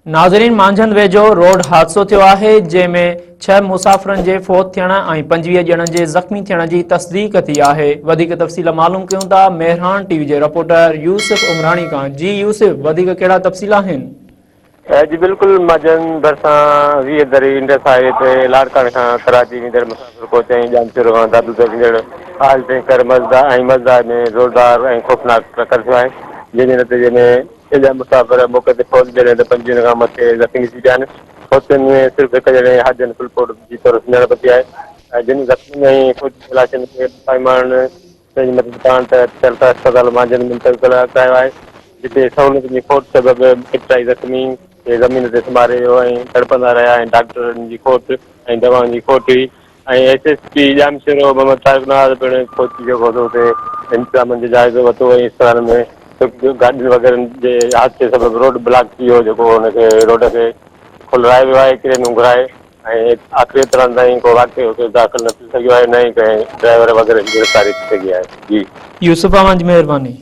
ناظرين مانجهند ويجهو روڊ حادثو ٿيو آهي جنهن ۾ 6 مسافرن جي فوت ٿيڻ ۽ 25 ڄڻن جي زخمي ٿيڻ جي تصديق ٿي آهي وڌيڪ تفصيل معلوم ڪيون ٿا مهراڻ ٽي وي جي رپورٽر يوسف عمراڻي کان جي يوسف وڌيڪ ڪهڙا تفصيل آهن. جي بلڪل مانجهند ڀرسان 20 دري انڊس هاء وي تي لاڙڪاڻي کان ڪراچي ويندڙ مسافر ڪوچ ۽ ڄامشورو کان دادو طرف ويندڙ آئل ٽينڪر مزدا ۽ مزدا ۾ زوردار ۽ خوفناڪ ٽڪر ٿيو آهي جنهن جي نتيجي ۾ 6 مسافر موقعي تي فوت جڏهن ته 25 کان مٿي زخمي ٿي پيا آهن. فوتين ۾ صرف هڪ ڄڻي حاجن ڦلپوٽ جي طور سڃاڻپ ٿي آهي ۽ جن زخمين ۽ فوتي جي لاشن کي مقامي ماڻهن پنهنجي مدد پاڻ تحت تعلقه اسپتال مانجهند منتقل ڪرايو آهي جتي سهولتن جي کوٽ سبب ڪيترائي زخمي کي زمين تي سمهاري ويو ۽ تڙپندا رهيا ۽ ڊاڪٽرن جي کوٽ ۽ دوائن جي کوٽ هئي ۽ S S P Jamshoro Muhammad Tariq Nawaz پڻ پهچي چڪو هو اتي انتظامن جو جائزو ورتو ۽ اسپتال ۾ گاڏين وغيرن جي حادثي سبب روڊ بلاڪ ٿي ويو جيڪو ان کي روڊ کي کولرايو ويو آهي ڪرينون گهرائي ۽ آخري اطلاعن تائين ڪو واقعو اتي داخل نه ٿي سگهيو آهي نه ئي ڪنهن ڊرائيور وغيره جي گرفتاري ٿي سگهي آهي جي. يوسف اوهان جي مهرباني.